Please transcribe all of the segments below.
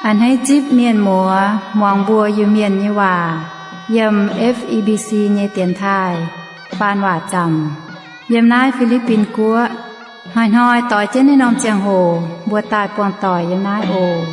A'hneiv zipv mienh muoz muangx mbuo Iu-Mienh nyei waac yiem F E B C nyei dienx taaih faan waac zaamc yiem naaiv Fi^li^bin Guoqv. Hnoi-hnoi doix jienv naaiv norm ziangh hoc mbuo daaih buangh doic yiem naaiv oc.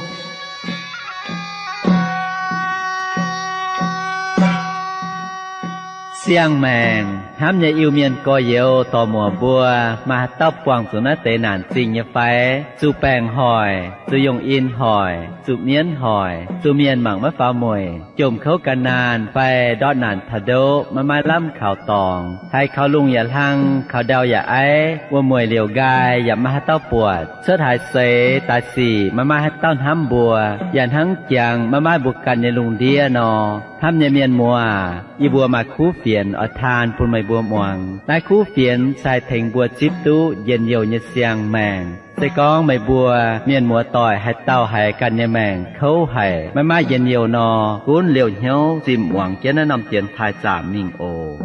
Siang-maengc hnamv nyei Iu-Mienh gorx-youz dorc-muoc mbuo, maaih haaix dauh buangh zuqc naaiv deix naanc zingh nyei fai? Zuqc baengc hoic, zuqc yungh in hoic, zuqc mienv hoic, zuqc mienh mangc maiv faaux mueic, jomc kouv gan naanh fai ndortv naanc taux ndoqv maiv maaih lamh kaux dorngx, haiz kaux lungh yaac hlang, kaux ndau yaac aiv, wuom-mueic liouc nqaai yaac maiv maaih haaix dauh buatc, cuotv haaix seix daaih sic maiv maaih haaix dauh hnamv mbuo, yaac hnangv jangx maiv maaih mbuo ganh nyei lungh ndiev nor. Hnamv nyei mienh muoz, yie mbuo maaih kuv fienx oix taan bun meih mbuo muangx. Naaiv kuv fienx se haih tengx mbuo zipv duqv njien-youh nyei siang-maengc. Se gorngv meih mbuo mienh muoz-doic haaix dauh haiz ganh nyei maengc kouv haic, maiv maaih njien-youh nor, gunv liouh hnyouv zinh muangx jienv naaiv norm dienx taaih zaamc mingh oc.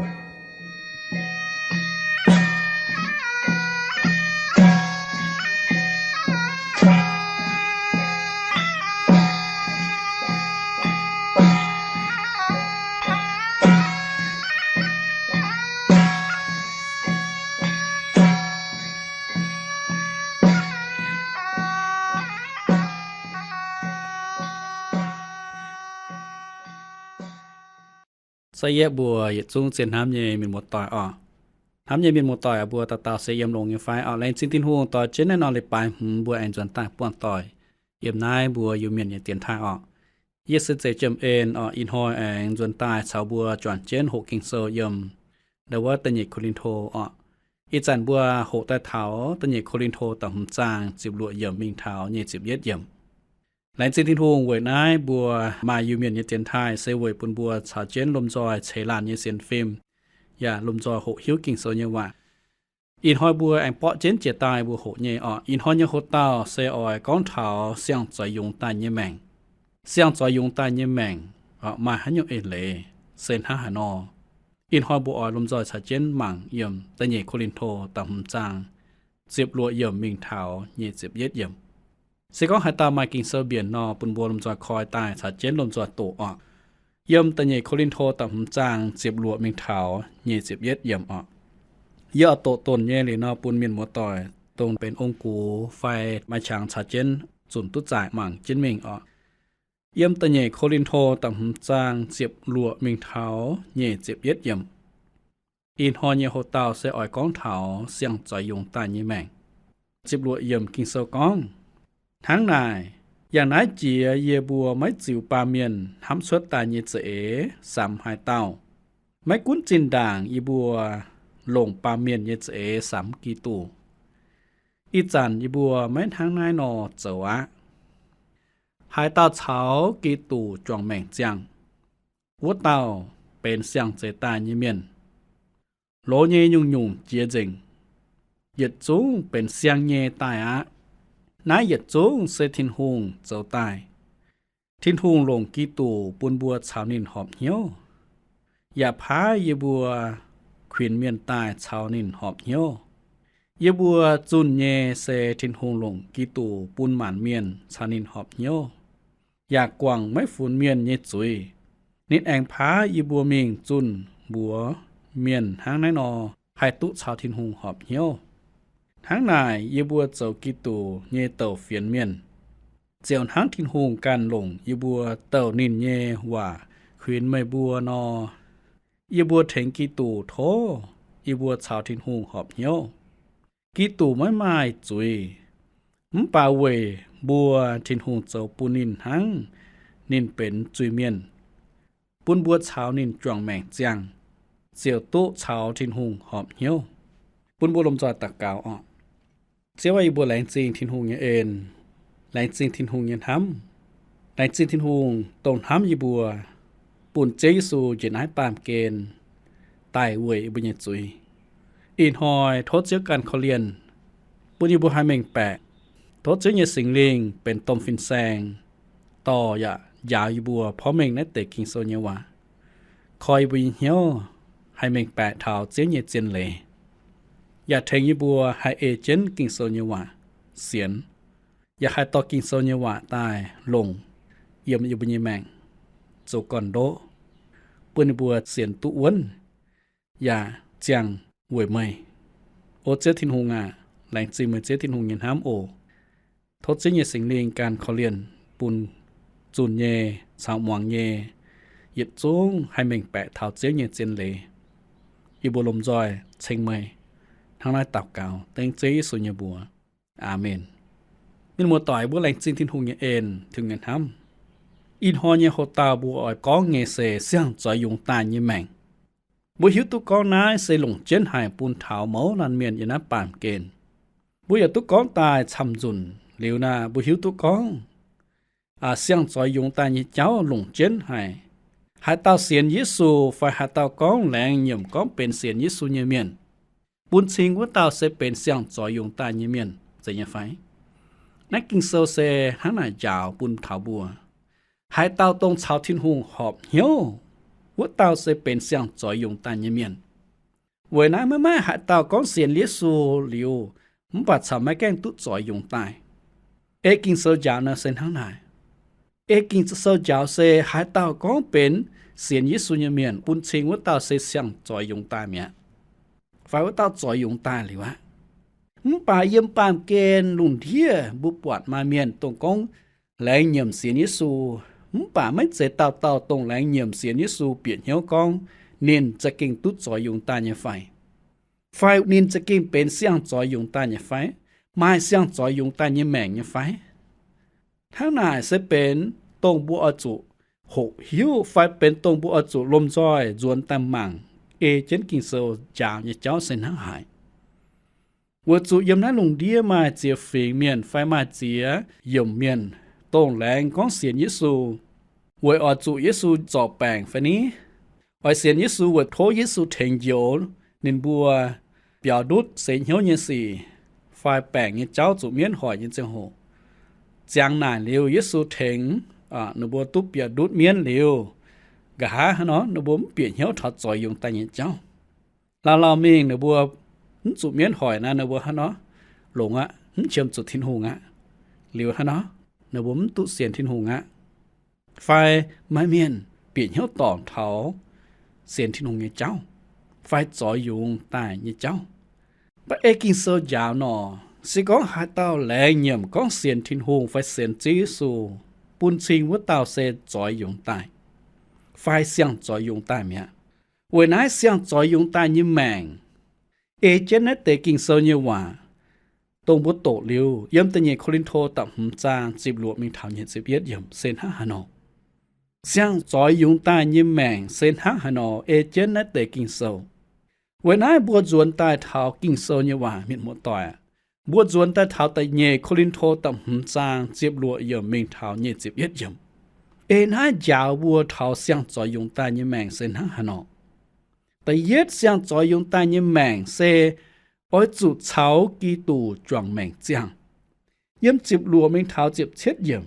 Se yie mbuo yietc zungv zien hnamv nyei mienh muoz-doic oc. Hnamv nyei mienh muoz-doic mbuo dauh dauh se yiem longx nyei fai oc? Laengz zingh Tin-Hungh dorh jienv naaiv norm leiz-baaix hmz mbuo aengx nzuonx daaih buangh doic yiem naaiv mbuo Iu-Mienh nyei dienx taaih oc. Yie se Zeiz Jiem En oc. Ih hnoi aengx nzuonx daaih caux mbuo juangc jienv hoqc Ging-Sou yiem ndau wuov Da'nyeic Ko^lin^to oc. Ih zanc mbuo hoqc daaih taux Da'nyeic Ko^lin^to da'hmz zaang ziepc luoqc yiemc mingh taux nyic ziepc yietv yiemc. Laengz zingh Tin-Hungh weic naaiv mbuo maaih Iu-Mienh nyei dienx taaih se weic bun mbuo caux jienv lomh nzoih ceix laanh nyei sienx fim, yaac lomh nzoih hoqc hiuv Ging-Sou nyei waac. Ih hnoi mbuo aengx borqv jienv jiex daaih mbuo hoqc nyei oc. Ih hnoi nyei hoc-dauh se oix gorngv taux siang-zoix yungz daaih nyei maengc. Siang-zoix yungz daaih nyei maengc maaih haaix nyungc eix leiz, se hnangv haaix nor? Ih hnoi mbuo oix lomh nzoih caux jienv mangc yiem Da'nyeic Ko^lin^to da'hmz zaang ziepc luoqc yiemc mingh taux nyic ziepc yietv yiemc. Se gorngv haaix dauh maaih Ging-Sou mbienc nor, bun mbuo lomh nzoih koi daaih caux jienv lomh nzoih doqc oc. Yiem Da'nyeic Ko^lin^to da'hmz zaang ziepc luoqc mingh taux nyic ziepc yietv yiemc oc. Yie oix doqc donc nyei liuz nor bun mienh muoz-doic dongh benx ong-gux fai maaih qangx caux jienv zunc duqv zaaic mangc jienv mingh oc. Yiem Da'nyeic Ko^lin^to da'hmz zaang ziepc luoqc mingh taux nyic ziepc yietv yiemc. Ih hnoi nyei hoc-dauh se oix gorngv taux siang-zoix yungz daaih nyei maengc. Ziepc luoqc yiemc Ging-Sou gorngv, Hnangv naaic, yangh naaiv jiex yie mbuo maiv ziux baamh mienh hnamv cuotv daaih nyei za'eix samx haaix dauh. Maiv gunv zinh ndaangc yie mbuo longc baamh mienh nyei za'eix samx Giduc, ih zanc yie mbuo maiv hnangv naaiv nor zoux aqv. Haaix dauh caux Giduc juangc maengc ziangh, wuov dauh benx siang-zeix daaih nyei mienh. Loz nyei nyungc-nyungc jiex nzengc, yietc zungv benx siang nyei daaih aqv. Naaiv yietc zungv se Tin-Hungh zoux daaih. Tin-Hungh longc Giduc bun mbuo caux ninh horpc hnyouv, yaac paaiv yie mbuo kuinx mienh daaih caux ninh horpc hnyouv. Yie mbuo zunh nyei se Tin-Hungh longc Giduc bun maanc mienh caux ninh horpc hnyouv, yaac guangc maiv funx mienh nyei zuiz. Ninh aengx paaiv yie mbuo mingh zunh mbuox mienh hnangv naaiv nor haih duqv caux Tin-Hungh horpc hnyouv. Hnangv naaic, yie mbuo zoux Giduc nyei douc fienx mienh, ziouc hnangv Tin-Hungh ganh longc yie mbuo douc ninh nyei waac kuinx meih mbuo nor. Yie mbuo tengx Giduc tov yie mbuo caux Tin-Hungh horpc hnyouv. Giduc maiv maaih zuiz, mv baac weic mbuo Tin-Hungh zoux bun ninh hnangv ninh benx zuiz-mienh, bun mbuo caux ninh juangc maengc ziangh, ziouc duqv caux Tin-Hungh horpc hnyouv. Bun mbuo lomh nzoih daux gaux oc. Ziouv aah, yie mbuo laengz zingh Tin-Hungh nyei en, laengz zingh Tin-Hungh nyei hnamv, laengz zingh Tin-Hungh dongh hnamv yie mbuo, bun Ziouv Yesu njiec naaiv baamh gen daaih weic yie mbuo nyei zuiz. Ih hnoi tov Ziouv ganh korv-lienh, bun yie mbuo haih mengh baeqc. Tov Ziouv nyei Singx Lingh benx domh fin-saeng, dorh yaac njaaux yie mbuo porv mengh naaiv deix Ging-Sou nyei waac, koi yie mbuo nyei hnyouv haih mengh baeqc taux Ziouv nyei zien leiz, yaac tengx yie mbuo haih ei jienv Ging-Sou nyei waac sienx, yaac haih dorh Ging-Sou nyei waac daaih longc yiem yie mbuo nyei maengc zoux gorn-ndoqv, bun ninh mbuo sienx duqv wuonv yaac ziangh weic meih. O Ziouv Tin-Hungh aac, laengz zingh meih Ziouv Tin-Hungh nyei hnamv oc. Tov Ziouv nyei Singx Lingh ganh korv-lienh bun zunh nyei caux muangx nyei yietc zungv haih mengh baeqc taux Ziouv nyei zien leiz. Yie mbuo lomh nzoih ceng meih. Hnangv naaiv daux gaux dengv Ziouv Yesu nyei mbuox. Aamen. Mienh muoz-doic, mbuo laengz zingh Tin-Hungh nyei en, Tin-Hungh nyei hnamv. Ih hnoi nyei houx-dauh mbuo oix gorngv nyei se siang-zoix yungz daaih nyei maengc. Mbuo hiuv duqv gorngv naaiv se longc jienv haic bun taux mouz laanh mienh yiem naaiv baamh gen. Mbuo yaac duqv gorngv daaih camv-nzunc liuz naaic, mbuo hiuv duqv gorngv siang-zoix yungz daaih nyei jauv longc jienv haic. Haaix dauh sienx Yesu fai haaix dauh gorngv laengz nyiemc gorngv benx sienx Yesu nyei mienh, bun cing wuov dauh se benx siang-zoix yungz daaih nyei mienh, zeiz nyei fai? Naaiv Ging-Sou se hnangv naaic njaaux bun taux mbuo, haaix dauh dongh caux Tin-Hungh horpc hnyouv, wuov dauh se benx siang-zoix yungz daaih nyei mienh. Weic naaiv maiv maaih haaix dauh gorngv sienx Yesu liuz, mv baac caux maiv gaengh duqv zoix yungz daaih. Ei Ging-Sou njaaux nor se hnangv naaic. Ei Ging-Sou njaaux se haaix dauh gorngv benx sienx Yesu nyei mienh, bun cing wuov dauh se siang-zoix yungz daaih mi'aqv, fai wuov dauh zoix yungz daaih liuz aqv. Mv baac yiem baamh gen lungh ndiev mbuo buatc maaih mienh dongh gorngv laengz nyiemc sienx Yesu, mv baac maiv zeiz dauh dauh dongh laengz nyiemc sienx Yesu bieqc hnyouv gorngv ninh za'gengh duqv zoix yungz daaih nyei fai, fai ninh za'gengh benx siang-zoix yungz daaih nyei fai, maaih siang-zoix yungz daaih nyei maengc nyei fai. Hnangv naaic se benx dongh mbuo oix zuqc hoqc hiuv fai benx dongh mbuo oix zuqc lomh nzoih nzuonx daaih mangc ei jienv Ging-Sou njaaux nyei jauv se hnangv haaix. Weic zuqc yiem naaiv lungh ndiev maaih ziex fingx mienh fai maaih ziex yiemc mienh dongh laengz gorngv sienx Yesu, weic oix zuqc Yesu zorc baengc fai ni? Oix sienx Yesu weic tov Yesu tengx njoux ninh mbuo biaux ndutv seix hnyouv nyei sic fai baengc nyei jauv zuqc mienv hoic nyei ziangh hoc. Ziangx naaic liuz Yesu tengx ninh mbuo duqv biaux ndutv mienv liuz, nqa'haav hnangv nor ninh mbuo mv bieqc hnyouv taux zoix yungz daaih nyei jauv. Lauh lauh mingh ninh mbuo mv zuqc mienv hoic naaiv, ninh mbuo hnangv nor longx aqv, mv qiemx zuqc Tin-Hungh aqv. Liuz hnangv nor ninh mbuo mv duqv sienx Tin-Hungh aqv. Fai maaih mienh bieqc hnyouv dorngc taux sienx Tin-Hungh nyei jauv fai zoix yungz daaih nyei jauv. Mv baac ei Ging-Sou njaaux nor, se gorngv haaix dauh laengz nyiemc gorngv sienx Tin-Hungh fai sienx Ziouv Yesu, bun cing wuov dauh se zoix yungz daaih fai siang-zoix yungz daaih mi'aqv. Weic naaiv siang-zoix yungz daaih nyei maengc ei jienv naaiv deix Ging-Sou nyei waac, dongh mbuo doqc liuz yiem da'nyeic Ko^lin^to da'hmz zaang ziepc luoqc mingh taux nyic ziepc yietv yiemc se hnangv haaix nor. Siang-zoix yungz daaih nyei maengc se hnangv haaix nor ei jienv naaiv deix Ging-Sou. Weic naaiv mbuo nzuonx daaih taux Ging-Sou nyei waac, mienh muoz-doic, mbuo nzuonx daaih taux da'nyeic Ko^lin^to da'hmz zaang ziepc luoqc yiemc mingh taux nyic ziepc yietv yiemc. Ei naaiv njaaux mbuo taux siang-zoix yungz daaih nyei maengc se hnangv haaix nor. Da'yietv siang-zoix yungz daaih nyei maengc se oix zuqc caux Giduc juangc maengc ziangh. Yiem ziepc luoqc mingh taux ziepc cietv yiemc,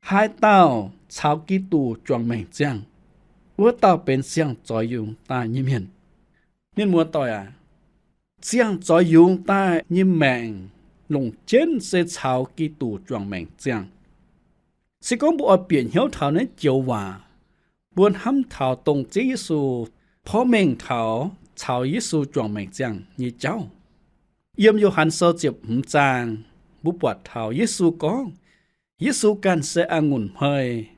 haaix dauh caux Giduc juangc maengc ziangh, wuov dauh benx siang-zoix yungz daaih nyei mienh. Mienh muoz-doic aac, siang-zoix yungz daaih nyei maengc longc jienv se caux Giduc juangc maengc ziangh. Se gorngv mbuo oix bieqc hnyouv taux naaiv joux waac, mbuo hnamv taux dongh Ziouv Yesu porv mengh taux caux Yesu juangc maengc ziangh nyei jauv. Yiem Yo^han Sou ziepc hmz zaang, mbuo buatc taux Yesu gorngv, Yesu ganh se a'ngunc hmei.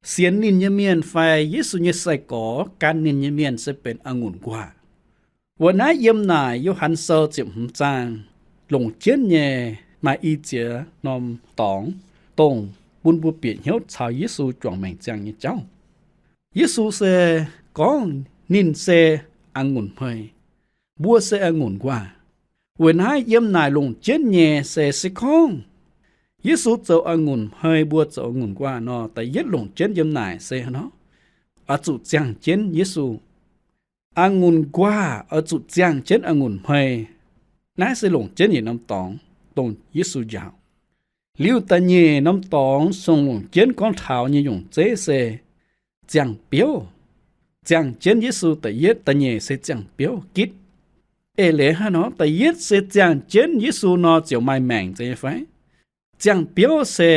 Sienx ninh nyei mienh fai Yesu nyei sai-gorx gan ninh nyei mienh se benx a'ngunc nquaah. Weic naaiv yiem naaic Yo^han Sou ziepc hmz zaang longc jienv nyei maaih i ziex norm dorngx, dongh bun mbuo bieqc hnyouv caux Yesu juangc maengc ziangh nyei jauv. Yesu se gorngv ninh se a'ngunc hmei, mbuo se a'ngunc nquaah. Weic naaiv yiem naaic longc jienv nyei se se gorngv Yesu zoux a'ngunc hmei, mbuo zoux a'ngunc nquaah nor, da'yietv longc jienv yiem naaic se nor, oix zuqc ziangh jienv Yesu. A'ngunc nquaah oix zuqc ziangh jienv a'ngunc hmei. Naaiv se longc jienv yietc norm dorngx dongh Yesu njaaux. Liuz da'nyeic norm dorngx sung longc jienv gorngv taux nyei nyungc zeiv se ziangh biouv. Ziangh jienv Yesu da'yietv, da'nyeic se ziangh biouv gitv. Eix leiz hnangv nor, da'yietv se ziangh jienv Yesu nor ziouc maaih maengc zeiz nyei fai? Ziangh biouv se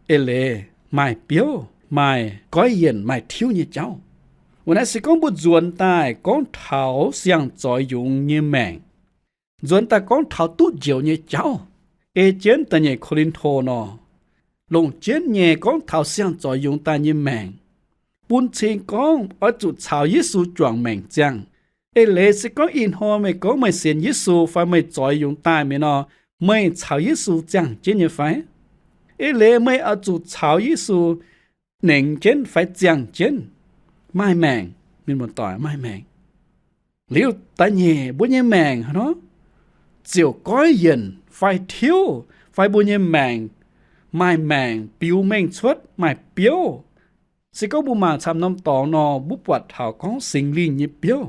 eix leiz maaih biouv, maaih goiv yienc maaih tiuv nyei jauv. Weic naaiv se gorngv mbuo nzuonx daaih gorngv taux siang-zoix yungz nyei maengc, nzuonx daaih gorngv taux duqv njoux nyei jauv, ei jienv da'nyeic Ko^lin^to nor, longc jienv nyei gorngv taux siang-zoix yungz daaih nyei maengc, bun cing gorngv oix zuqc caux Yesu juangc maengc ziangh. Eix leiz se gorngv ih hnoi meih gorngv meih sienx Yesu fai meih zoix yungz daaih mi'aqv nor, meih caux Yesu ziangh jienv nyei fai? Eix leiz meih oix zuqc caux Yesu nengx jienv fai ziangh jienv, maaih maengc, mienh muoz-doic, maaih maengc. Liuz da'nyeic, mbuo nyei maengc hnangv nor, ziouc goiv yienc fai tiuv, fai mbuo nyei maengc maaih maengc biux mengh cuotv maaih biouv. Se gorngv mbuo mangc camv norm dorngx nor, mbuo buatc taux gorngv Singx Lingh nyei biouv.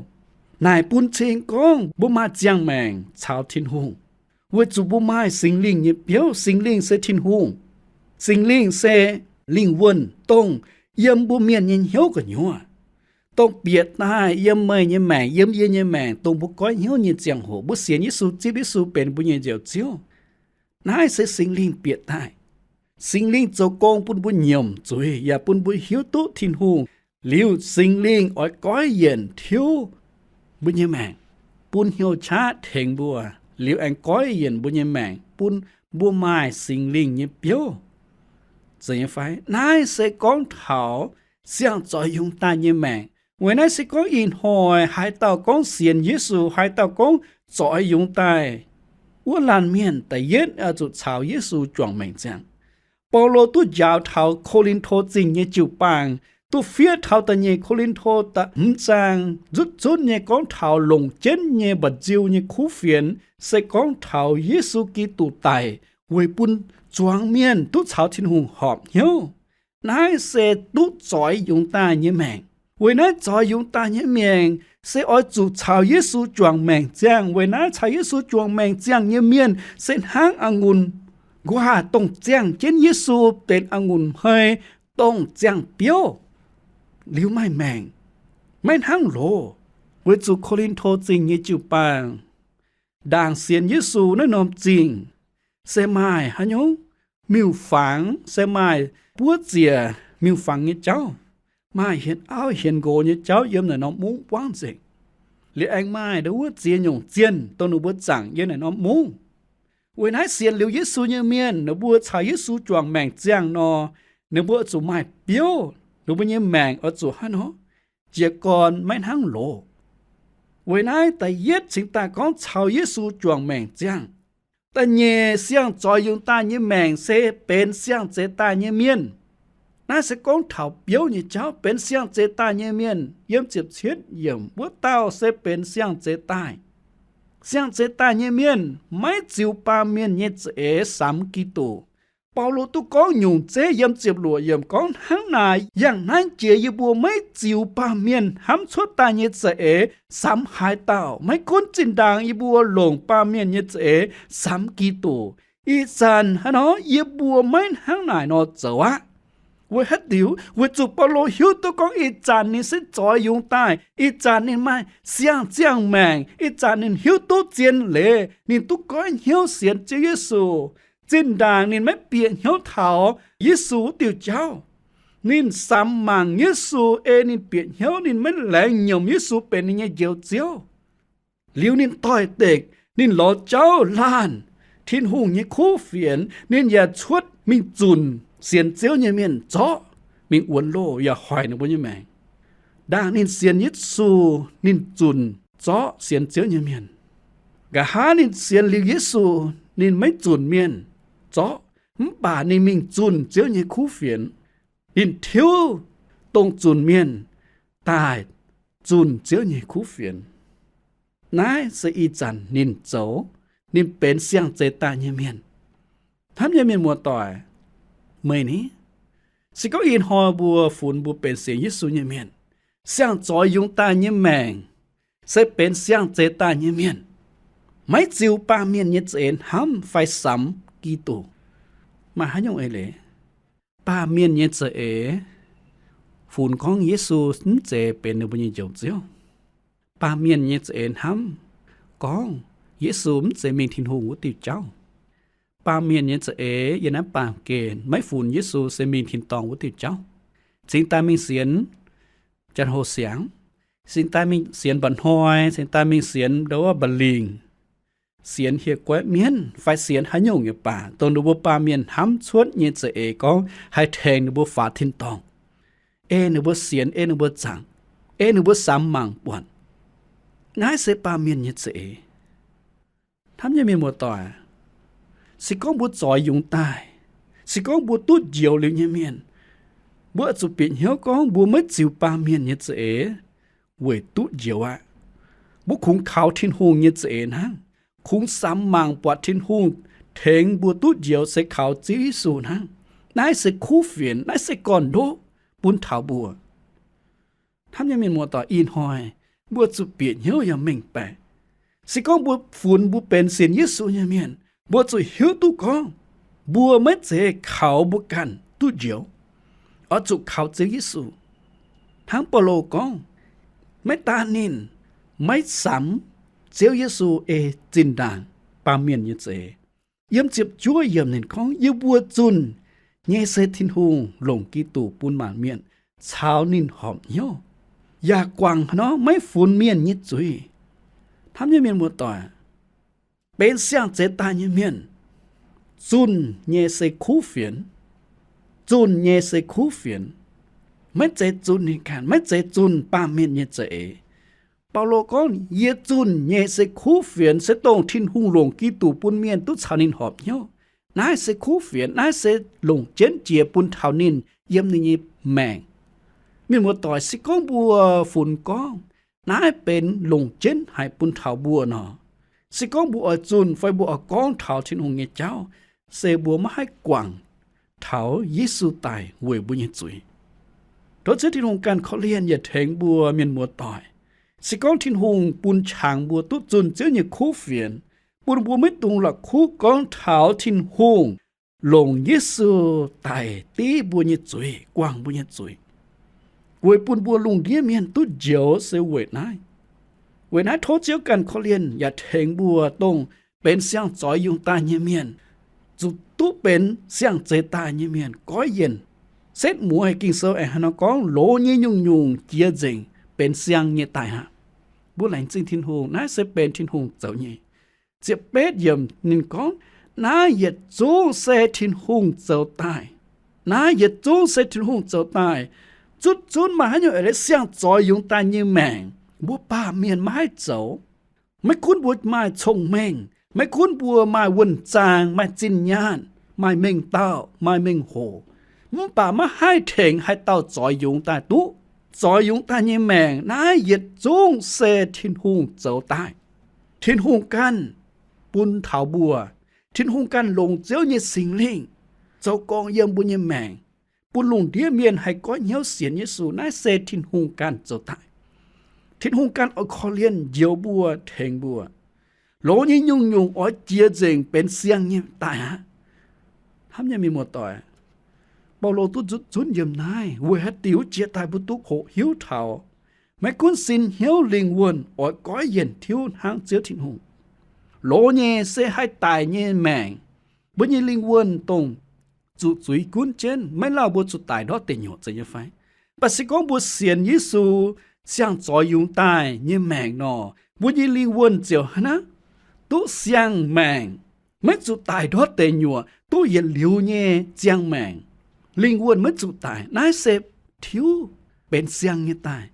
Naaic bun cing gorngv mbuo maaih ziangh maengc caux Tin-Hungh, weic zuqc mbuo maaih Singx Lingh nyei biouv. Singx Lingh se Tin-Hungh. Singx Lingh se lingh wuonh, dongh yiem mbuo mienh nyei hnyouv gu'nyuoz, dongh bieqc daaih yiem meih nyei maengc, yiem yie nyei maengc, dongh mbuo goiv hnyouv nyei ziangh hoc, mbuo sienx Yesu, zipv Yesu benx mbuo nyei Njoux Ziouv. Naaiv se Singx Lingh bieqc daaih. Singx Lingh zoux gong bun mbuo nyiemc zuiz yaac bun mbuo hiuv duqv Tin-Hungh. Liuz Singx Lingh oix goiv yienc tiuv mbuo nyei maengc, bun hnyouv qaqv tengx mbuo, liuz aengx goiv yienc mbuo nyei maengc bun mbuo maaih Singx Lingh nyei biouv. Zeiz nyei fai? Naaiv se gorngv taux siang-zoix yungz daaih nyei maengc. Weic naaiv se gorngv ih hnoi haaix dauh gorngv sienx Yesu, haaix dauh gorngv zoix yungz daaih, wuov laanh mienh da'yietv oix zuqc caux Yesu juangc maengc ziangh. Baulo duqv njaaux taux Ko^lin^to Zingh nyei jiu-baang, duqv fiev taux da'nyeic Ko^lin^to da'hmz zaang, nzutv zunv nyei gorngv taux longc jienv nyei mba'nziu nyei kuv fienx, se gorngv taux Yesu Giduc daic weic bun zuangx mienh duqv caux Tin-Hungh horpc hnyouv. Naaiv se duqv zoix yungz daaih nyei maengc. Weic naaiv zoix yungz daaih nyei maengc se oix zuqc caux Yesu juangc maengc ziangh. Weic naaiv caux Yesu juangc maengc ziangh nyei mienh se hnangv a'ngunc nquaah, dongh ziangh jienv Yesu benx a'ngunc hmei, dongh ziangh biouv liuz maaih maengc, maiv hnangv loz. Weic zuqc Ko^lin^to Zingh nyei jiu-baang ndaangc sienx Yesu naaiv norm zingh se maaih haaix nyungc miuc-fangx, se maaih buov ziec miuc-fangx nyei jauv, maaih hienx auv hienx nqox nyei jauv yiem naaic norm mungv buangv nzengc. Liuz aengx maaih ndau wuov ziex nyungc zienh dongh ninh mbuo zaangc yiem naaic norm mungv. Weic naaiv sienx liuz Yesu nyei mienh, ninh mbuo caux Yesu juangc maengc ziangh nor, ninh mbuo oix zuqc maaih biouv, ninh mbuo nyei maengc oix zuqc hnangv nor, jiez gorn maiv hnangv loz. Weic naaiv da'yietv cingx daaih gorngv caux Yesu juangc maengc ziangh. Da'nyeic, siang-zoix yungz daaih nyei maengc se benx siang-zeix daaih nyei mienh. Naaiv se gorngv taux biouv nyei jauv, benx siang-zeix daaih nyei mienh. Yiem ziepc cietv yiemc, wuov dauh se benx siang-zeix daaih. Siang-zeix daaih nyei mienh maiv ziux baamh mienh nyei za'eix samx Giduc. Baulo duqv gorngv nyungc zeiv yiem ziepc luoqc yiemc gorngv hnangv naaic, yangh naaiv jiex yie mbuo maiv ziux baamh mienh hnamv cuotv daaih nyei za'eix samx haaix dauh. Maiv gunv zinh ndaangc yie mbuo longc baamh mienh nyei za'eix samx Giduc, ih zanc hnangv nor yie mbuo maiv hnangv naaic nor zoux aqv. Weic haaix diuc? Weic zuqc Baulo hiuv duqv gorngv ih zanc ninh se zoix yungz daaih, ih zanc ninh maaih siang-ziangh maengc, ih zanc ninh hiuv duqv zien leiz, ninh duqv goiv hnyouv sienx Ziouv Yesu. Zinh ndaangc ninh maiv bieqc hnyouv taux Yesu wuov diuh jauv, ninh samx mangc Yesu ei ninh bieqc hnyouv, ninh maiv laengz nyiemc Yesu benx ninh nyei Njoux Ziouv. Liuz ninh doix-dekc, ninh lorz jauv laanh Tin-Hungh nyei kuv fienx, ninh yaac cuotv mingh zunc sienx Ziouv nyei mienh zorqv mingh wuonx loh yaac hoic ninh mbuo nyei maengc. Ndaangc ninh sienx Yesu, ninh zunc zorqv sienx Ziouv nyei mienh. Nqa'haav ninh sienx liuz Yesu, ninh maiv zunc mienh zorqv, mv baac ninh mingh zunh Ziouv nyei kuv fienx. Ninh tiuv dongh zunc mienh daaih zunh Ziouv nyei kuv fienx. Naaiv se ih zanc ninh zoux, ninh benx siang-zeix daaih nyei mienh. Hnamv nyei mienh muoz-doic, meih ni, se gorngv ih hnoi mbuo funx mbuo benx sienx Yesu nyei mienh, siang-zoix yungz daaih nyei maengc se benx siang-zeix daaih nyei mienh, maiv ziux baamh mienh nyei za'eix hnamv fai samx Giduc. Maaih haaix nyungc eix leiz? Baamh mienh nyei za'eix funx gorngv Yesu mv zeiz benx ninh mbuo nyei Njoux Ziouv. Baamh mienh nyei za'eix hnamv gorngv Yesu mv zeiz mingh Tin-Hungh wuov diuh jauv. Baamh mienh nyei za'eix yiem naaiv baamh gen maiv funx Yesu se mingh tin-dorngh wuov diuh jauv. Cingx daaih mingh sienx janx-hoc siangx, cingx daaih mingh sienx mba'hnoi, cingx daaih mingh sienx ndo wuov mba'lingc, sienx hieh guaiv mienv fai sienx haaix nyungc nyei baac, dongh ninh mbuo baamh mienh hnamv cuotv nyei za'eix gorngv haih tengx ninh mbuo faaux tin-dorngh, ei ninh mbuo sienx, ei ninh mbuo zaangc, ei ninh mbuo samx mangc buatc. Naaiv se baamh mienh nyei za'eix. Hnamv nyei mienh muoz-doic, se gorngv mbuo zoix yungz daaih, se gorngv mbuo duqv njoux liuz nyei mienh, mbuo oix zuqc bieqc hnyouv gorngv mbuo maiv ziux baamh mienh nyei za'eix weic duqv njoux aqv. Mbuo kungx kaux Tin-Hungh nyei za'eix hnangv, kungx samx mangc buatc Tin-Hungh tengx mbuo duqv njoux se kaux Ziouv Yesu hnangv. Naaiv se kuv fienx, naaiv se gorn-ndoqv bun taux mbuo. Hnamv nyei mienh muoz-doic, ih hnoi mbuo zuqc bieqc hnyouv yaac mengh baeqc. Se gorngv mbuo funx mbuo benx sienx Yesu nyei mienh, mbuo zuqc hiuv duqv gorngv mbuo maiv zeiz kaux mbuo ganh duqv njoux, oix zuqc kaux Ziouv Yesu. Hnangv Baulo gorngv, maiv daan ninh maiv samx Ziouv Yesu ei zinh ndaangc baamh mienh nyei za'eix. Yiem ziepc juov yiemc ninh gorngv, yie mbuo zunh nyei se Tin-Hungh longc Giduc bun maanc mienh caux ninh horpc hnyouv, yaac guangc haaix nor maiv funx mienh nyei zuiz. Hnamv nyei mienh muoz-doic, benx siang-zeix daaih nyei mienh, zunh nyei se kuv fienx. Zunh nyei se kuv fienx, maiv zeiz zunh ninh ganh, maiv zeiz zunh baamh mienh nyei za'eix. Baulo gorngv, yie zunh nyei se kuv fienx, se dongh Tin-Hungh longc Giduc bun mienh duqv caux ninh horpc hnyouv. Naaiv se kuv fienx, naaiv se longc jienv jiex bun taux ninh yiem ninh nyei maengc. Mienh muoz-doic, se gorngv mbuo funx gorngv naaiv benx longc jienv haic bun taux mbuo nor, se gorngv mbuo oix zunh fai mbuo oix gorngv taux Tin-Hungh nyei jauv, se mbuo maiv haih guangc taux Yesu daic weic mbuo nyei zuiz. Tov Ziouv Tin-Hungh ganh korv-lienh yaac tengx mbuo mienh muoz-doic. Se gorngv Tin-Hungh bun qangx mbuo duqv zunh Ziouv nyei kuv fienx, bun mbuo maiv dungx la'kuqv gorngv taux Tin-Hungh longc Yesu daic div mbuo nyei zuiz, guangc mbuo nyei zuiz, weic bun mbuo lungh ndiev mienh duqv njoux se weic naaiv. Weic naaiv tov Ziouv ganh korv-lienh yaac tengx mbuo dongh benx siang-zoix yungz daaih nyei mienh, zuqc duqv benx siang-zeix daaih nyei mienh goiv yienc. Setv mueiz Ging-Sou aengx haaix nor gorngv, loz nyei nyungc-nyungc jiex nzengc benx siang nyei daaih aqv. Mbuo laengz zingh Tin-Hungh, naaiv se benx Tin-Hungh zoux nyei. Ziepc betv yiemc ninh gorngv, naaiv yietc zungv se Tin-Hungh zoux daaih. Naaiv yietc zungv se Tin-Hungh zoux daaih. Zutv zunv maaih haaix nyungc eix leiz siang-zoix yungz daaih nyei maengc, mbuo baamh mienh maiv haih zoux. Maiv gunv mbuo maaih cong-mengh, maiv gunv mbuo maaih wuonh zaang, maaih zinh nyaanh, maaih mengh dauh, maaih mengh hoc, mv baac maiv haih tengx haaix dauh zoix yungz daaih duqv. Zoix yungz daaih nyei maengc naaiv yietc zungv se Tin-Hungh zoux daaih. Tin-Hungh ganh bun taux mbuo. Tin-Hungh ganh longc Ziouv nyei Singx Lingh zoux gong yiem mbuo nyei maengc, bun lungh ndiev mienh haih goiv hnyouv sienx Yesu. Naaiv se Tin-Hungh ganh zoux daaih. Tin-Hungh ganh oix korv-lienh njoux mbuo, tengx mbuo. Loz nyei nyungc-nyungc oix jiex nzengc benx siang nyei daaih aqv. Hnamv nyei mienh muoz-doic, Baulo duqv zutv zunv yiem naaiv weic haaix diuc jiex daaih mbuo duqv hoqc hiuv taux, maiv gunv sin, hnyouv, lingh wuonh oix goiv yienc tiuv hnangv Ziouv Tin-Hungh. Loz nyei se haih daic nyei maengc. Mbuo nyei lingh wuonh dongh zuqc zuiz gunv jienv, maiv lauh mbuo zuqc daic ndortv deic nyuoqc, zeiz nyei fai? Mv baac se gorngv mbuo sienx Yesu siang-zoix yungz daaih nyei maengc nor, mbuo nyei lingh wuonh ziouc hnangv duqv siang-maengc, maiv zuqc daic ndortv deic nyuoqc, duqv yietc liuz nyei ziangh maengc. Lingh wuonh maiv zuqc daic. Naaiv se tiuv benx siang nyei daaih,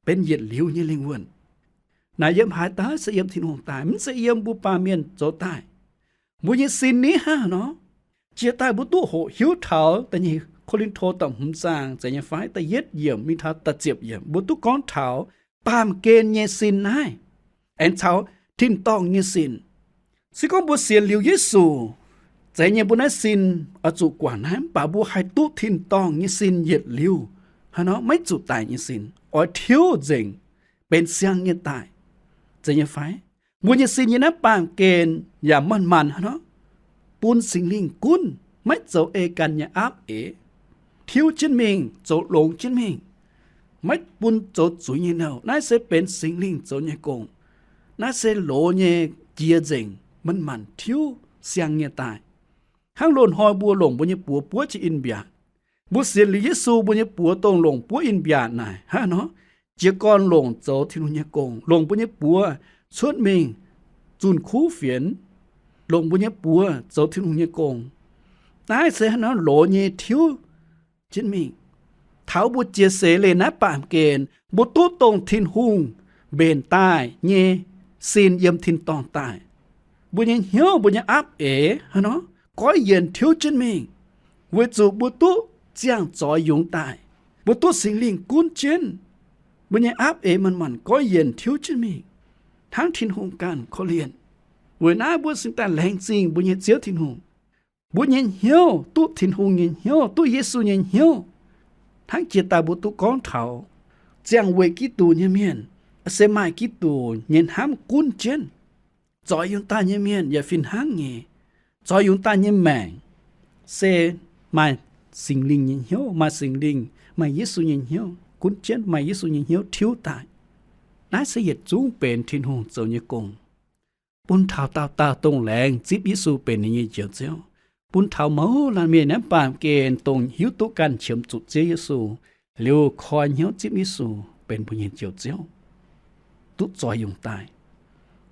benx yietc liuz nyei lingh wuonh. Naaic yiem haaix daaih? Se yiem Tin-Hungh daaih, mv zeiz yiem mbuo baamh mienh zoux daaih. Mbuo nyei sin ni hnangv nor, jiex daaih mbuo duqv hoqc hiuv taux da'nyeic Ko^lin^to da'hmz zaang, zeiz nyei fai, da'yietv yiemc mingh taux da'ziepc yiemc, mbuo duqv gorngv taux baamh gen nyei sin naaiv, aengx caux tin-dorngh nyei sin. Se gorngv mbuo sienx liuz Yesu, zeiz nyei mbuo naaiv sin oix zuqc guangc naaiv, mv baac mbuo haih duqv tin-dorngh nyei sin yietc liuz, hnangv nor maiv zuqc daic nyei sin, oix tiuv nzengc benx siang nyei daaih, zeiz nyei fai? Mbuo nyei sin nyei naaiv baamh gen yaac manc-manc hnangv nor, bun Singx Lingh gunv, maiv zoux ei ganh nyei aapv eix, tiuv jienv mingh, zoux longx jienv mingh, maiv bun zoux zuiz nyei nouh. Naaiv se benx Singx Lingh zoux nyei gong. Naaiv se loz nyei jiex nzengc manc-manc tiuv siang nyei daaih. Hnangv loz-hnoi mbuo longc mbuo nyei buoz buov jienv in-mbiaatc, Mbuo sienx liuz Yesu, mbuo nyei buoz dongh longc buov in-mbiaatc naaic hnangv nor, jiez gorn longc zoux Tin-Hungh nyei gong, longc mbuo nyei buoz cuotv mingh zunh kuv fienx, longc mbuo nyei buoz zoux Tin-Hungh nyei gong. Naaiv se hnangv nor loz nyei tiuv jienv mingh. Taux mbuo jiex seix leih naaiv baamh gen, mbuo duqv dongh Tin-Hungh mbenc daaih nyei sin yiem tin-dorngh daaih. Mbuo nyei hnyouv, mbuo nyei aapv eix hnangv nor goiv yienc tiuv jienv mingh, weic zuqc mbuo duqv ziangh zoix yungz daaih. Mbuo duqv Singx Lingh gunv jienv, mbuo nyei aapv eix manc-manc goiv yienc tiuv jienv mingh, hnangv Tin-Hungh ganh korv-lienh. Weic naaiv mbuo cingx daaih laengz zingh mbuo nyei Ziouv Tin-Hungh. Mbuo nyei hnyouv duqv Tin-Hungh nyei hnyouv, duqv Yesu nyei hnyouv, hnangv jiex daaih mbuo duqv gorngv taux ziangh weic Giduc nyei mienh se maaih Giduc nyei hnamv gunv jienv. Zoix yungz daaih nyei mienh yaac fih hnangv nyei. Zoix yungz daaih nyei maengc se maaih Singx Lingh nyei hnyouv, maaih Singx Lingh, maaih Yesu nyei hnyouv gunv jienv, maaih Yesu nyei hnyouv tiuv daaih. Naaiv se yietc zungv benx Tin-Hungh zoux nyei gong, bun taux dauh dauh dongh laengz zipv Yesu benx ninh nyei Njoux Ziouv, bun taux mouz laanh mienh naaiv baamh gen dongh hiuv duqv ganh qiemx zuqc Ziouv Yesu, liuz koi hnyouv zipv Yesu benx mbuo nyei Njoux Ziouv, duqv zoix yungz daaih.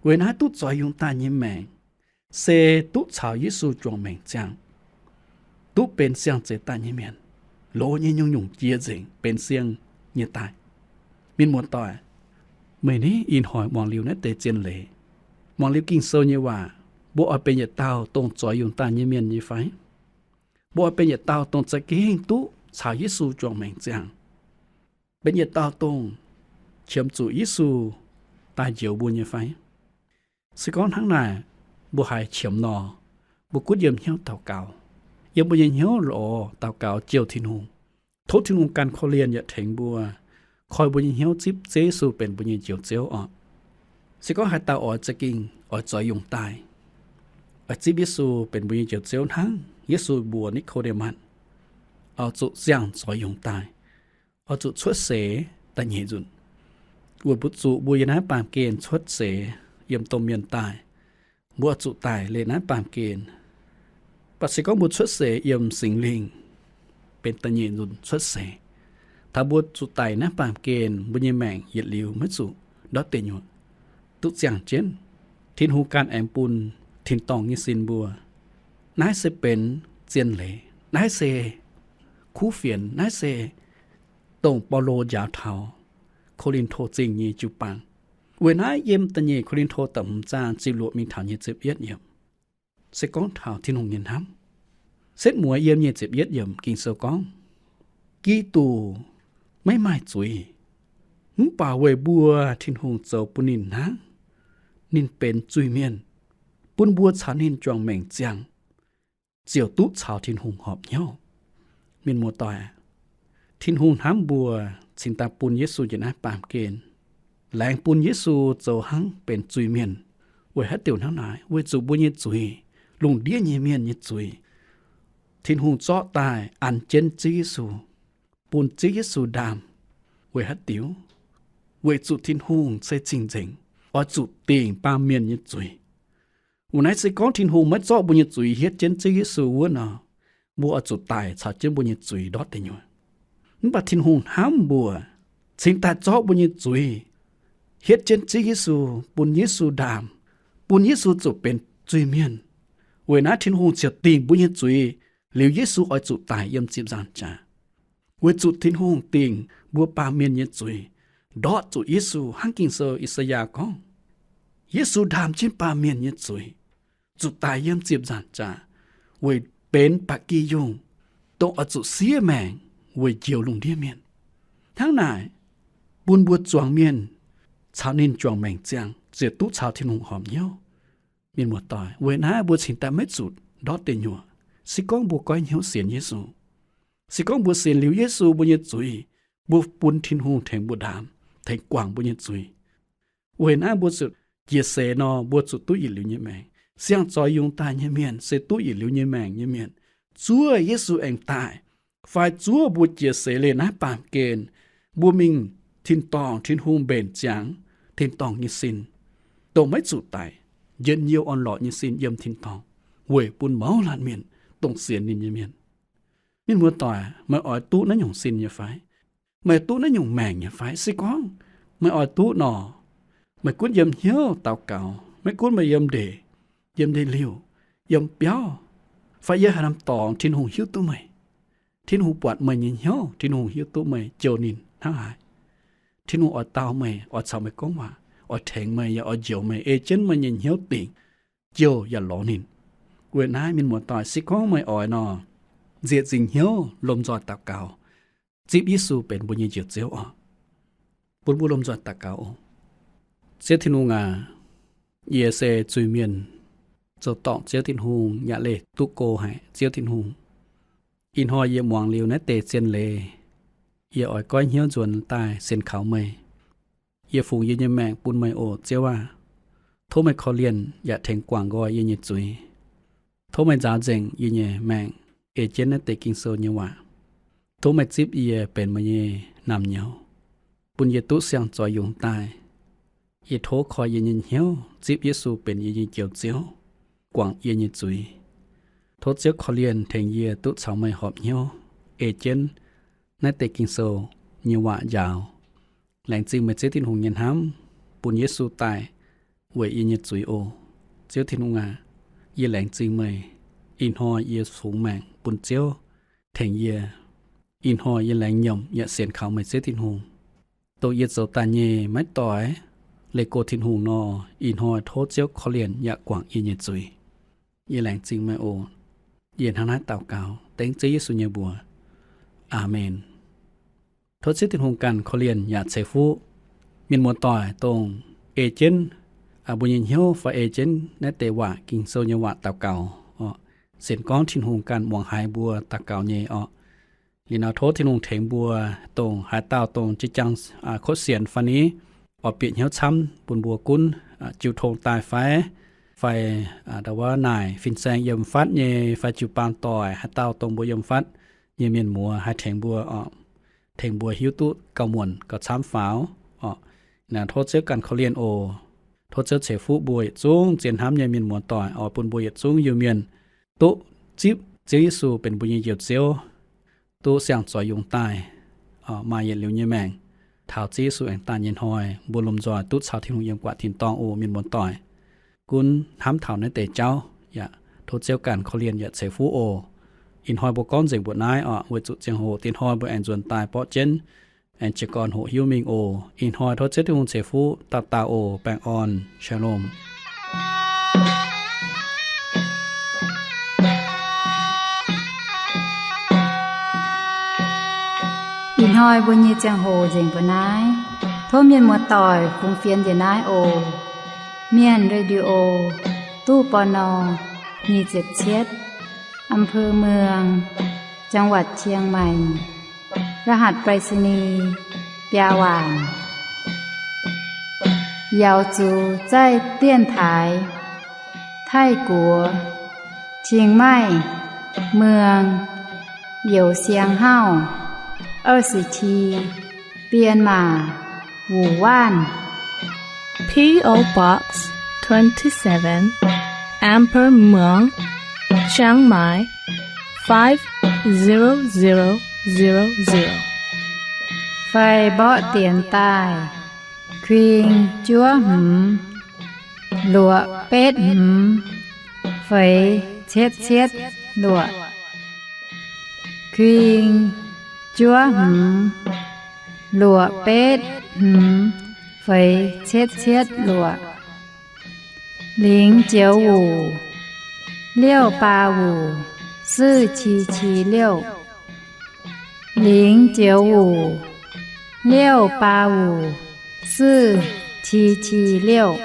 Weic naaiv duqv zoix yungz daaih nyei maengc se duqv caux Yesu juangc maengc ziangh, duqv benx siang-zeix daaih nyei mienh, loz nyei nyungc-nyungc jiex nzengc benx siang nyei daaih. Mienh muoz-doic, meih ni ih hnoi muangx liuz naaiv deix zien leiz, muangx liuz Ging-Sou nyei waac, mbuo oix benx yietc dauh dongh zoix yungz daaih nyei mienh nyei fai? Mbuo oix benx yietc dauh dongh za'gengh duqv caux Yesu juangc maengc ziangh, benx yietc dauh dongh qiemx zuqc Yesu daaih njoux mbuo nyei fai? Se gorngv hnangv naaic, mbuo haiz qiemx nor, mbuo gunv yiem hnyouv daux gaux, yiem mbuo nyei hnyouv lorz daux gaux jouh Tin-Hungh, tov Tin-Hungh ganh korv-lienh yaac tengx mbuo, koi mbuo nyei hnyouv zipv Ziouv Yesu benx mbuo nyei Njoux Ziouv oc. Se gorngv haaix dauh oix za'gengh oix zoix yungz daaih, oix zipv Yesu benx mbuo nyei Njoux Ziouv hnangv Yesu mbuox Ni^ko^nde^matc, oix zuqc ziangh zoix yungz daaih, oix zuqc cuotv seix da'nyeic nzunc. Weic mbuo zuqc mbuo yiem naaiv baamh gen cuotv seix yiem domh mienh daaih, mbuo oix zuqc daic leih naaiv baamh gen. Mv baac se gorngv mbuo cuotv seix yiem Singx Lingh benx da'nyeic nzunc cuotv seix, taux mbuo zuqc daic naaiv baamh gen, mbuo nyei maengc yietc liuz maiv zuqc ndortv deic nyuoqc, duqv ziangh jienv, Tin-Hungh ganh aengx bun tin-dorngh nyei sin mbuo. Naaiv se benx zien leiz. Naaiv se kuv fienx. Naaiv se dongh Baulo njaaux taux Ko^lin^to Zingh nyei jiu-baang. Weic naaiv yiem da'nyeic Ko^lin^to da'hmz zaang ziepc luoqc mingh taux nyic ziepc yietv yiemc, se gorngv taux Tin-Hungh nyei hnamv. Setv mueiz yiem nyic ziepc yietv yiemc Ging-Sou gorngv, Giduc maiv maaih zuiz, mv baac weic mbuo Tin-Hungh zoux bun ninh hnangv, ninh benx zuiz-mienh, bun mbuo caux ninh juangc maengc ziangh, ziouc duqv caux Tin-Hungh horpc hnyouv. Mienh muoz-doic, Tin-Hungh hnamv mbuo cingx daaih bun Yesu njiec naaiv baamh gen, laengz bun Yesu zoux hnangv benx zuiz-mienh. Weic haaix diuc hnangv naaic? Weic zuqc mbuo nyei zuiz, lungh ndiev nyei mienh nyei zuiz, Tin-Hungh zorqv daaih an jienv Ziouv Yesu, bun Ziouv Yesu ndaam. Weic haaix diuc? Weic zuqc Tin-Hungh se cing-nzengc, oix zuqc dingc baamh mienh nyei zuiz. Weic naaiv se gorngv Tin-Hungh maiv zorqv mbuo nyei zuiz hietv jienv Ziouv Yesu wuov nor, mbuo oix zuqc daic caux jienv mbuo nyei zuiz ndortv deic nyuoqc. Mv baac Tin-Hungh hnamv mbuo, cingx daaih zorqv mbuo nyei zuiz hietv jienv Ziouv Yesu, bun Yesu ndaam, bun Yesu zuqc benx zuiz-mienh. Weic naaiv Tin-Hungh ziouc dingc mbuo nyei zuiz, liuz Yesu oix zuqc daic yiem ziepc-nzaangc jaax. Weic zuqc Tin-Hungh dingc mbuo baamh mienh nyei zuiz, ndortv zuqc Yesu, hnangv Ging-Sou I^saa^yaa gorngv, Yesu ndaam jienv baamh mienh nyei zuiz, zuqc daic yiem ziepc-nzaangc jaax, weic benx ba'gi yungh, dongh oix zuqc siev maengc weic njoux lungh ndiev mienh. Hnangv naaic, bun mbuo zuangx mienh caux ninh juangc maengc ziangh ziouc duqv caux Tin-Hungh horpc hnyouv. Mienh muoz-doic, weic naaiv mbuo cingx daaih maiv zuqc ndortv deic nyuoqc. Se gorngv mbuo goiv hnyouv sienx Yesu, se gorngv mbuo sienx liuz Yesu, mbuo nyei zuiz, mbuo bun Tin-Hungh tengx mbuo ndaam, tengx guangc mbuo nyei zuiz. Weic naaiv mbuo zuqc jiex seix nor, mbuo zuqc duqv yietc liuz nyei maengc. Siang-zoix yungz daaih nyei mienh se duqv yietc liuz nyei maengc nyei mienh. Zuov Yesu aengx daaih, fai zuov mbuo jiex seix leih naaiv baamh gen, mbuo mingh tin-dorngh Tin-Hungh mbenc ziangx tin-dorngh nyei sin, dongh maiv zuqc daic, njien-youh orn-lorqc nyei sin yiem tin-dorngh, weic bun mouz laanh mienh dongh sienx ninh nyei mienh. Mienh muoz-doic, meih oix duqv naaiv nyungc sin nyei fai? Meih duqv naaiv nyungc maengc nyei fai? Se gorngv meih oix duqv nor, meih gunv yiem hnyouv daux gaux, maiv gunv meih yiem ndeic, yiem ndeic-liuh, yiem biauv, fai yiem haaix norm dorngx, Tin-Hungh hiuv duqv meih. Tin-Hungh buatc meih nyei hnyouv, Tin-Hungh hiuv duqv meih jouh ninh hnangv haaix. Tin-Hungh oix dau meih, oix caux meih gorngv waac, oix tengx meih yaac oix njoux meih, ei jienv meih nyei hnyouv dingc, jouh yaac lorz ninh. Weic naaiv mienh muoz-doic, se gorngv meih oix nor, nzieqc nzingc hnyouv lomh nzoih daux gaux, zipv Yesu benx mbuo nyei Njoux Ziouv oc. Bun mbuo lomh nzoih daux gaux oc. Ziouv Tin-Hungh aac, yie se zuiz-mienh, zoux dorngc Ziouv Tin-Hungh, yaac leih duqv go haic Ziouv Tin-Hungh. Ih hnoi yie muangx liuz naaiv deix zien leiz, yie oix goiv hnyouv nzuonx daaih sienx kaux meih. Yie fungx yie nyei maengc bun meih oc Ziouv aah! Tov meih korv-lienh yaac tengx guangc nqoi yie nyei zuiz. Tov meih nzaaux nzengc yie nyei maengc ei jienv naaiv deix Ging-Sou nyei waac. Tov meih zipv yie benx meih nyei naamh nyouz, bun yie duqv siang-zoix yungz daaih. Yie tov koi yie nyei hnyouv zipv Yesu benx yie nyei Njoux Ziouv, guangc yie nyei zuiz. Tov Ziouv korv-lienh tengx yie duqv caux meih horpc hnyouv ei jienv naaiv deix Ging-Sou nyei waac njaaux. Laengz zingh meih Ziouv Tin-Hungh nyei hnamv bun Yesu daaih weic yie nyei zuiz oc. Ziouv Tin-Hungh aac, yie laengz zingh meih. Ih hnoi yie fungx maengc bun Ziouv, tengx yie. Ih hnoi yie laengz nyiemc yaac sienx kaux meih Ziouv Tin-Hungh. Dongh yie zoux daaih nyei maiv doix, leih go Tin-Hungh nor, ih hnoi tov Ziouv korv-lienh yaac guangc yie nyei zuiz. Yie laengz zingh meih oc. Yie hnangv naaiv daux gaux dengv Ziouv Yesu nyei mbuox. Aamen. Tov Ziouv Tin-Hungh ganh korv-lienh yaac ceix fuqv mienh muoz-doic, dongh ei jienv mbuo nyei hnyouv fai ei jienv naaiv deix waac, Ging-Sou nyei waac daux gaux oc. Sienx gorngv Tin-Hungh ganh muangx haiz mbuo daux gaux nyei oc. Liuz nor tov Tin-Hungh tengx mbuo, dongh haaix dauh dongh jiex jaang kotv sienx fai ni, oix bieqc hnyouv camv bun mbuo gunv jiu tong daaih fai, fai ndo wuov naaic fin-saeng yiem fatv nyei, fai jiu-baang doic, haaix dauh dongh mbuo yiem fatv nyei mienh muoz haih tengx mbuo oc, tengx mbuo hiuv duqv gauh muonc gauh camv faaux oc. Naaic tov Ziouv ganh korv-lienh oc. Tov Ziouv ceix fuqv mbuo yietc zungv zien hnamv nyei mienh muoz-doic, oix bun mbuo yietc zungv Iu-Mienh duqv zipv Ziouv Yesu benx mbuo nyei Njoux Ziouv, duqv siang-zoix yungz daaih, maaih yietc liuz nyei maengc, taux Ziouv Yesu aengx daaih nyei hnoi mbuo lomh nzoih duqv caux Tin-Hungh yiem gu'nguaaic tin-dorngh oc mienh muoz-doic. Gunv hnamv taux naaiv deix jauv yaac tov Ziouv ganh korv-lienh yaac ceix fuqv oc. Ih hnoi mbuo gorngv nzengc mbuoqc naaiv oc, weic zuqc ziangh hoc diex hnoi mbuo aengx nzuonx daaih borqv jienv, aengx jiez gorn hoqc hiuv mingh oc. Ih hnoi tov Ziouv Tin-Hungh ceix fuqv dauh dauh oc. Baengh orn, Shalom. Ih hnoi mbuo nyei ziangh hoc nzengc mbuoqc naaiv. Tov mienh muoz-doic fungx fienx njiec naaiv oc. Mienh Radio, ตู้ ปณ. nyic ziepc cietv, อำเภอเมือง จังหวัดเชียงใหม่ รหัสไปรษณีย์ biaa waanc. Yaux zuqc zaih dienx taaix Taiv-Guoqv, Chiang Mai, Mueang, Youz Siang Hauv, Aa Si Ti, Bienh Maac, Wuc Waanv. P O Box twenty-seven, Amber Muang, Chiang Mai, five zero zero zero zero. Fai mborqv dienx daaih, kuing juov hmz, luoqc betv hmz, feix cietv cietv luoqc. Kuing juov hmz, luoqc betv hmz, feix cietv cietv luoqc. 零九五 六八五 四七七六. 零九五 六八五 四七七六.